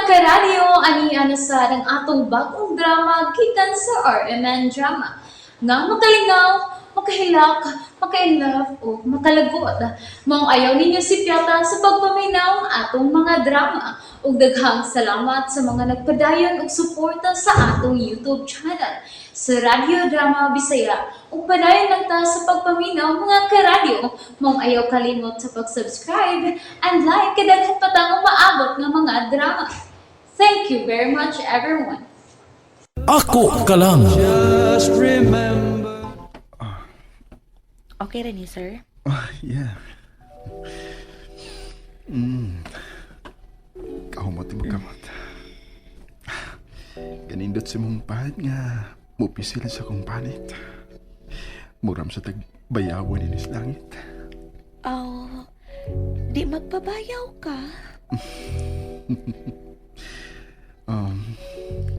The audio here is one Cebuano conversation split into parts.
Karadyo, ani na sa ang atong bagong drama gikan sa RMN Drama. Nga makalingaw, makahilak, maka-inlove o makalagot. Maong ayaw ninyo sipyata sa pagpaminaw ang atong mga drama. Ug daghang salamat sa mga nagpadayon og suporta sa atong YouTube channel sa Radyo Drama Bisaya. Ug padayon lang ta sa pagpaminaw, mga karadyo. Maong ayaw kalimot sa pag-subscribe and like kay daghan pa tang umaabot nga mga drama. Thank you very much, everyone. Ako ka lang. Just remember. Okay rin ni, sir? Oh, yeah. Kahumot mo kamot. Kanindot sa mong pahad nga mupisil sa kong panit. Muram sa tagbayawan inis langit. Oh, di magpabayaw ka.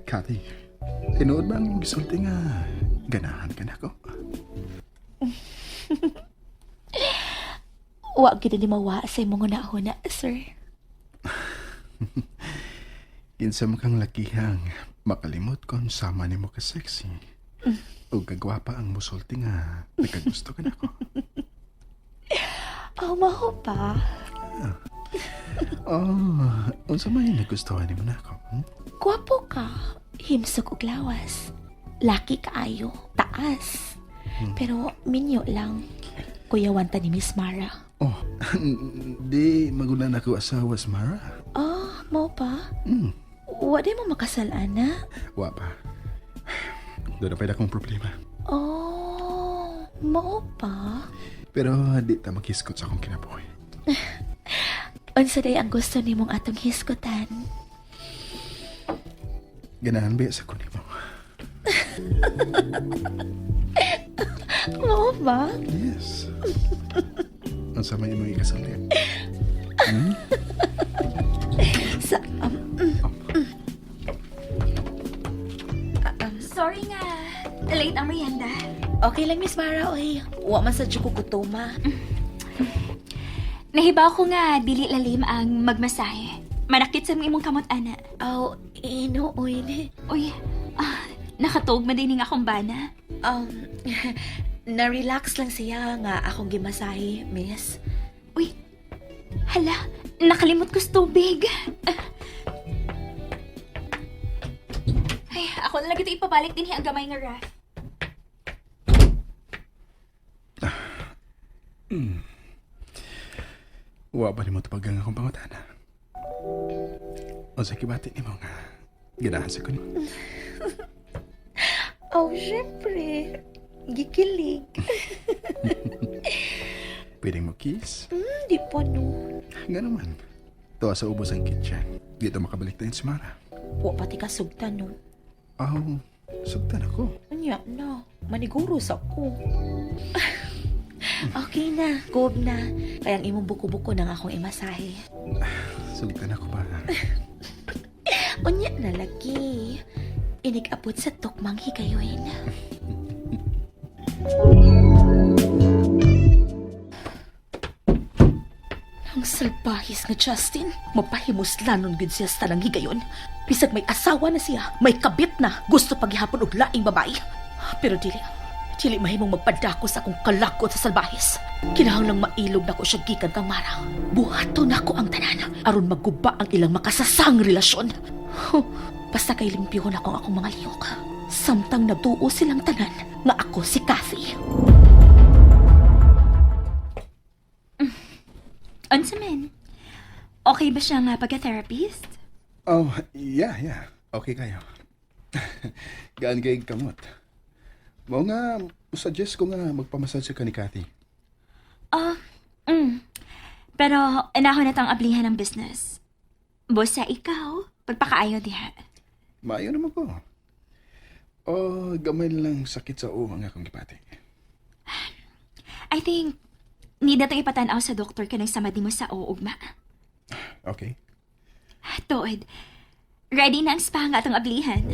Kathy, tinuod ba ang imong gisulti nga ganahan ka nako? Wa gid ni mawa sa imong hunahuna, sir. Kinsa man kang lakihang makalimot kon sama nimo ka sexy. O kagwapa ang musulti nga nakagusto ka nako. Oh, maho pa. Oh, unsa may nagustuhan nimo nako? Hmm? Gwapo ka. Himsog og lawas. Laki kaayo. Taas. Pero minyo lang. Kuyawan ta ni Miss Mara. Oh, di maguna na ko asawa sa Mara. Oh, mao pa? Hmm. Wa di mo makasal, ana? Wa pa. Doon na pa akong problema. Oh, mao pa? Pero di ta makisgot sa akong kinabuhi. Unsa day ang gusto nimong atong hisgutan? Ganahan ba sa kunin mo? Mao ba? Yes. Unsa may imong ikasulti? Sa Sorry nga, late ang merienda. Okay lang, Miss Mara, oy. Wa man sa ko gutoma. Nahibaw ko nga dili lalim ang magmasahe. Manakit sa imong kamot ana. Aw, inuoy ni. Uy, nakatuog man din akong bana. Na-relax lang siya nga akong gimasahe, miss. Uy, hala, nakalimot ko sa tubig. Ay, ako na lang ito ipabalik din ang gamay nga ref. Wa ba nimo tubagang akong pangutana? Unsa kibati nimo nga ganahan sa kunin? Oh, syempre. Gikilig. Pwede mo kiss? Hindi pa, no. Nga naman. Tuwa sa ubos ang kitchen. Dito makabalik tayo si Mara. Wa pati ka sugtan, no. Oh, sugtan ako. Unya na. Maniguro sa ko. Okay na. Gob na. Kaya ang imong buko-buko nang akong imasahe. Sugtan ako ba? Unya na lagi. Inig-abot sa tukmang higayon. Ang salbahis nga Justin, mapahimuslanon gud siya sa tanang higayon. Bisag may asawa na siya, may kabit na, gusto paghihapon og laing babae. Pero dili, dili mahimong magpadako sa akong kalakot sa salbahis. Kinahanglang mailog nako siya gikan kang Mara. Buhaton nako ang tanan aron maguba ang ilang makasasang relasyon. Huh, basta kay limpyuhon ako ang akong mga lihok. Samtang nagtuo silang tanan nga ako si Kathy. Unsa man? Okay ba siya nga pagka-therapist? Oh, yeah. Okay kayo. Gaan kay kamot. Mao nga, suggest ko nga magpamassage ka ni Kathy. Oh. Pero anako na tang ablihan ng business. Bosa ikaw, pagpakaayo diha. Maayo naman ko. Oh, gamay lang sakit sa ulo ang akong gipati. I think, need na tang ipatanaw sa doktor kanang samad nimo sa uugma. Okay. Tuod, ready na ang spa nga atong ablihan.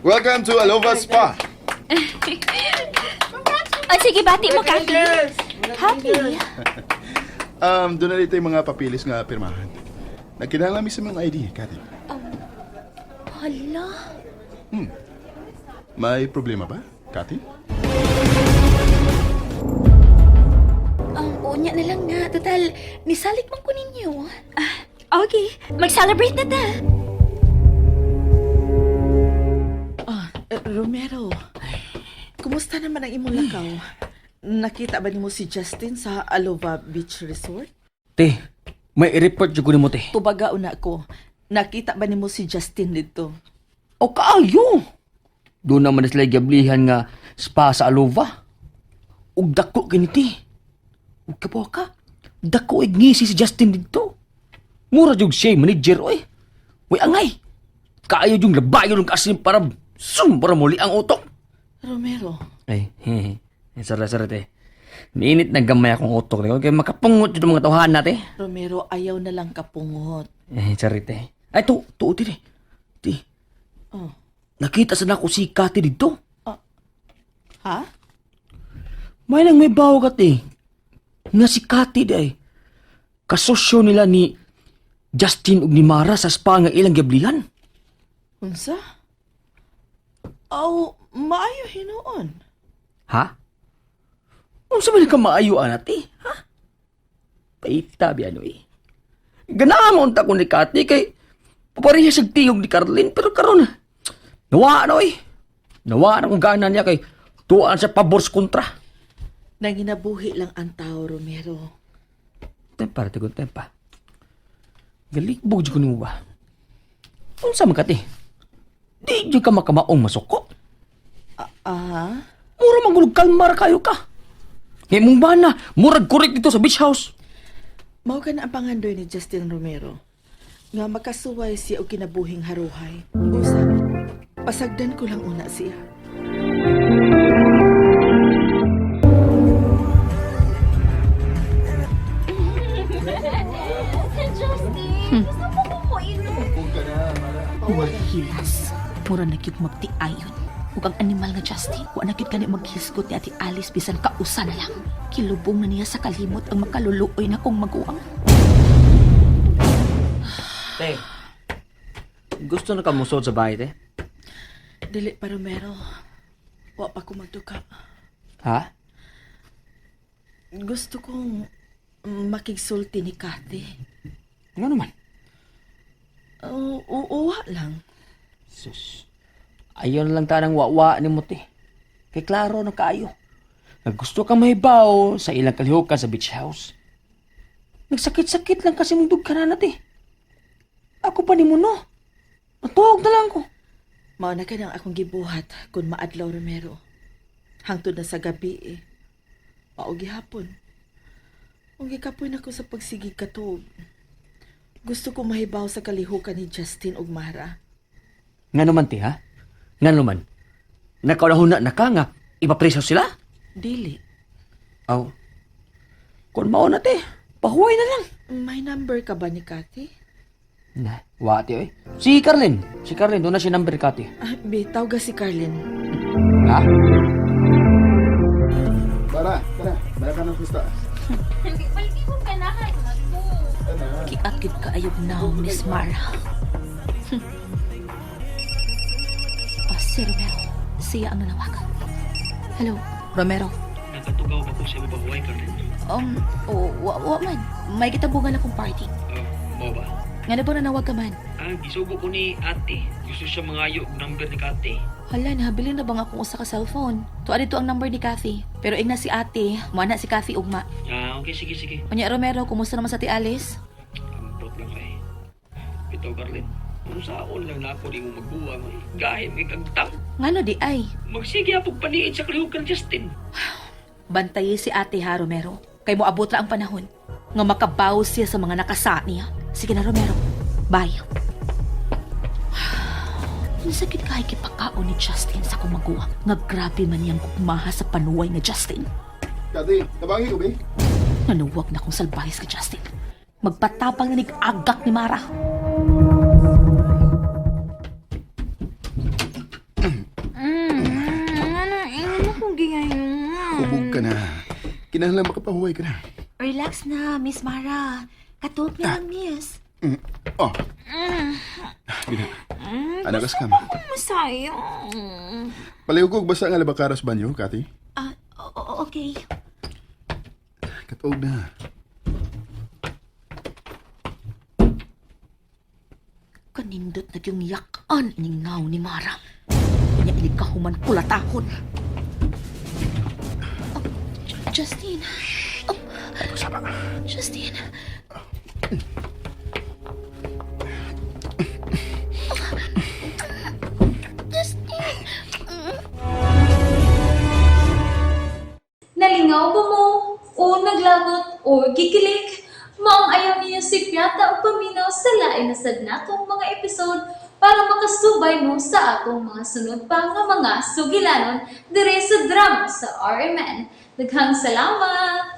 Welcome to Alova Spa. O sige, bati mo, Kathy. Happy? Doon na dito yung mga papilis nga pirmahan. Nagkinahanglan mi sa mga ID, Kati. Hala. May problema ba, Kati? Unya na lang nga. Total, nisalig man ko ninyo. Ah, okay, mag-celebrate na ta. Ah, Romero, kumusta naman ang imong lakaw? Nakita ba nimo si Justin sa Alova Beach Resort? Te, may i-report jud ko nimo te. Tubaga una ko. Nakita ba nimo si Justin dito? O kaayo. Doon naman na sila giablihan nga spa sa Alova. Ug dako kini te. Ug kapo ka. Dako ig ngisi si Justin didto. Mura jud siya manager oy. Way angay. Kaayo jung labayo ng kasim para sum para muli ang utok. Romero, Ay, hehe. Sorry, sorry te. Niinit na gamay akong utok. Te. Kaya makapungot jud ang mga tawhan nate. Romero, ayaw na lang kapungot. Eh, sorry te. Ay, tu, tu, te. Te. Oh. Nakita sa nako si Kati dito. Ha? May lang may bawo ka, te. Nga si Kati di ay. Kasosyo nila ni Justin ug ni Mara sa spa nga ilang gablihan. Unsa? Aw, maayo hinuon. Ha? Unsa man ka maayo ana, te? Ha? Paita bi ano eh. Ganahan mo unta ko ni Kati kay papareha sa tiyog ni Carlin pero karon nawa na oy. Nawa na kung gana niya kay tuan sa pabor sa kontra. Nanginabuhi lang ang tao, Romero. Tempa, tigon, tempa. Galikbog jud ko nimo ba? Unsa man ka te? Di jud ka makamaong masuko. Ah? Mura magulog kalmar kayo ka. Ngay mong bana, murag kurik dito sa beach house. Mao ka na ang pangandoy ni Justin Romero. Nga makasuway siya og kinabuhing haruhay. Busa, pasagdan ko lang una siya. Justin, gusto mo ko mo inom. Hilas. Mura na gyud magtiayon. Ug ang animal nga Justin, wa na gyud kani maghisgot ni Ate Alice bisan kausa na lang. Kilubong na niya sa kalimot ang makaluluoy na kong maguwang. Te, gusto na ka musod sa bahay, te? Dili pa, Romero. Wa pa ko magduka. Ha? Gusto kong makigsulti ni Kathy. Ano naman? Oo, uuwa lang. Sus. Ayaw na lang tanang wawa ni mo, te. Kay klaro na kaayo. Naggusto ka mahibaw sa ilang kalihukan sa beach house. Nagsakit-sakit lang kasi mong dugkanan na, te. Ako pa ni mo, no? Matuog na lang ko. Mao na ka nang akong gibuhat kung maadlaw, Romero. Hangtod na sa gabi eh. Mao gihapon. Ug gikapoy na ko sa pagsigig katuog. Gusto ko mahibaw sa kalihukan ni Justin ug Mara. Nga naman, te, ha? Nga naman. Nakaunahuna na ka nga, ipapreso sila? Dili. Aw. Kung mao na, te, pahuway na lang. May number ka ba ni Kathy? Na, wati, oy. Si Carlin. Si Carlin, doon na siya number ka, te. Ah, be, tawga si Carlin. Ha? Mara, tara. Mara ka ng gusta. Palagi ko ganahan. Kiat gyud kaayog naong ni Mara. Oh, si Romero. Siya ang nanawagan. Hello, Romero. Nakatugaw ba ko sa mabahuay, Carlin? Oh, wa man. May gitabugan akong party. Mo ba? Nga na ba nanawag ka man? Ah, gisugo ko ni ate. Gusto siya mangayo og number ni Kate. Hala, nahabilin na ba nga akong usa ka cellphone? Tuwa dito ang number ni Kathy. Pero ingna si ate, muana si Kathy ugma. Ah, okay, sige, sige. Unya Romero, kumusta naman sa ti Alice? Ambot lang kay. Bitaw, Carlin. Kung saon lang na ako di mo magbuwang, ay. Gahi, may kagtang. Ngano di ay? Magsige apog paniid sa kalihukan, Justin. Bantayi si ate ha, Romero. Kay moabot ra ang panahon. Nga makabaw siya sa mga nakasa niya. Sige na, Romero. Bye. Nasakit kay kipakaon ni Justin sa kumaguwang. Nga grabe man niyang gugmaha sa panuway nga Justin. Kati, tabangi ko, be. Nanuwag na kong salbahis ka, Justin. Magpatapang na agak ni Mara. Ano, ano mo kong gigayon? Hubog ka na. Kinahanglan makapahuway ka na. Relax na, Miss Mara. Katuog na lang, miss. Oh. Gina. Anak ka kama. Masayang. Palihog basta nga labakaras banyo, Kati. Ah, okay. Katuog na. Kanindot na yung yakan ining ngaw ni Mara. Unya inig kahuman kulatahon. Oh, Justin. Oh, Ay, saba. Justin. Justin. Nalingaw ba mo? O naglagot o gikilig? Maong ayaw niyo si Piata o paminaw sa lain na sad natong mga episode para makasubay mo sa atong mga sunod pa nga mga sugilanon dire sa drama sa RMN. Daghang salamat!